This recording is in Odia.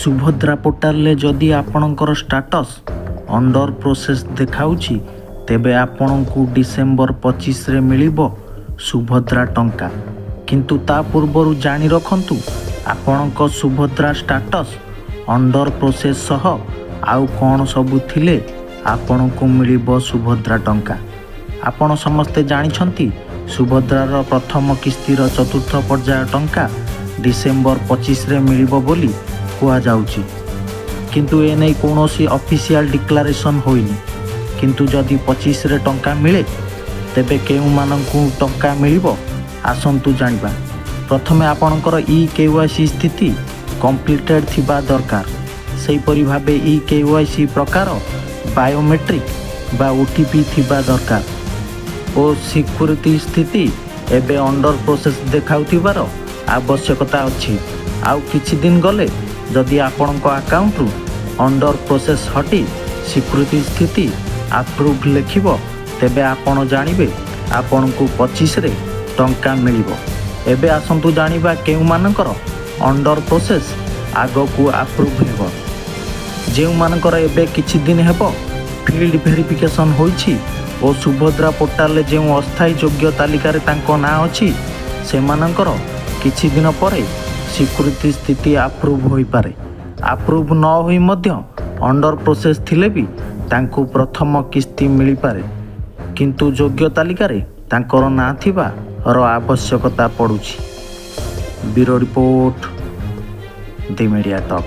ସୁଭଦ୍ରା ପୋର୍ଟାଲରେ ଯଦି ଆପଣଙ୍କର ଷ୍ଟାଟସ୍ ଅଣ୍ଡର ପ୍ରୋସେସ୍ ଦେଖାଉଛି, ତେବେ ଆପଣଙ୍କୁ ଡିସେମ୍ବର 25ରେ ମିଳିବ ସୁଭଦ୍ରା ଟଙ୍କା। କିନ୍ତୁ ତା ପୂର୍ବରୁ ଜାଣି ରଖନ୍ତୁ, ଆପଣଙ୍କ ସୁଭଦ୍ରା ଷ୍ଟାଟସ୍ ଅଣ୍ଡର ପ୍ରୋସେସ୍ ସହ ଆଉ କ'ଣ ସବୁ ଥିଲେ ଆପଣଙ୍କୁ ମିଳିବ ସୁଭଦ୍ରା ଟଙ୍କା। ଆପଣ ସମସ୍ତେ ଜାଣିଛନ୍ତି, ସୁଭଦ୍ରାର ପ୍ରଥମ କିସ୍ତିର ଚତୁର୍ଥ ପର୍ଯ୍ୟାୟ ଟଙ୍କା ଡିସେମ୍ବର 25ରେ ମିଳିବ ବୋଲି କୁହାଯାଉଛି। କିନ୍ତୁ ଏନେଇ କୌଣସି ଅଫିସିଆଲ ଡିକ୍ଲାରେସନ୍ ହୋଇନି। କିନ୍ତୁ ଯଦି 25ରେ ଟଙ୍କା ମିଳେ, ତେବେ କେଉଁମାନଙ୍କୁ ଟଙ୍କା ମିଳିବ, ଆସନ୍ତୁ ଜାଣିବା। ପ୍ରଥମେ ଆପଣଙ୍କର ଇ କେୱାଇସି ସ୍ଥିତି କମ୍ପ୍ଲିଟେଡ଼୍ ଥିବା ଦରକାର। ସେହିପରି ଭାବେ ଇ କେୱାଇସି ପ୍ରକାର ବାୟୋମେଟ୍ରିକ୍ ବା ଓଟିପି ଥିବା ଦରକାର ଓ ସ୍ୱୀକୃତି ସ୍ଥିତି ଏବେ ଅଣ୍ଡର ପ୍ରୋସେସ୍ ଦେଖାଉଥିବାର ଆବଶ୍ୟକତା ଅଛି। ଆଉ କିଛି ଦିନ ଗଲେ ଯଦି ଆପଣଙ୍କ ଆକାଉଣ୍ଟରୁ ଅଣ୍ଡର ପ୍ରୋସେସ୍ ହଟି ସ୍ୱୀକୃତି ସ୍ଥିତି ଆପ୍ରୁଭ୍ ଲେଖିବ, ତେବେ ଆପଣ ଜାଣିବେ ଆପଣଙ୍କୁ 25ରେ ଟଙ୍କା ମିଳିବ। ଏବେ ଆସନ୍ତୁ ଜାଣିବା କେଉଁମାନଙ୍କର ଅଣ୍ଡର ପ୍ରୋସେସ୍ ଆଗକୁ ଆପ୍ରୁଭ୍ ହେବ। ଯେଉଁମାନଙ୍କର ଏବେ କିଛି ଦିନ ହେବ ଫିଲ୍ଡ ଭେରିଫିକେସନ୍ ହୋଇଛି ଓ ସୁଭଦ୍ରା ପୋର୍ଟାଲରେ ଯେଉଁ ଅସ୍ଥାୟୀ ଯୋଗ୍ୟ ତାଲିକାରେ ତାଙ୍କ ନାଁ ଅଛି, ସେମାନଙ୍କର କିଛି ଦିନ ପରେ ସ୍ୱୀକୃତି ସ୍ଥିତି ଆପ୍ରୁଭ୍ ହୋଇପାରେ। ଆପ୍ରୁଭ୍ ନ ହୋଇ ମଧ୍ୟ ଅଣ୍ଡର ପ୍ରୋସେସ୍ ଥିଲେ ବି ତାଙ୍କୁ ପ୍ରଥମ କିସ୍ତି ମିଳିପାରେ, କିନ୍ତୁ ଯୋଗ୍ୟ ତାଲିକାରେ ତାଙ୍କର ନାଁ ଥିବାର ଆବଶ୍ୟକତା ପଡ଼ୁଛି। Bureau report, the media talk.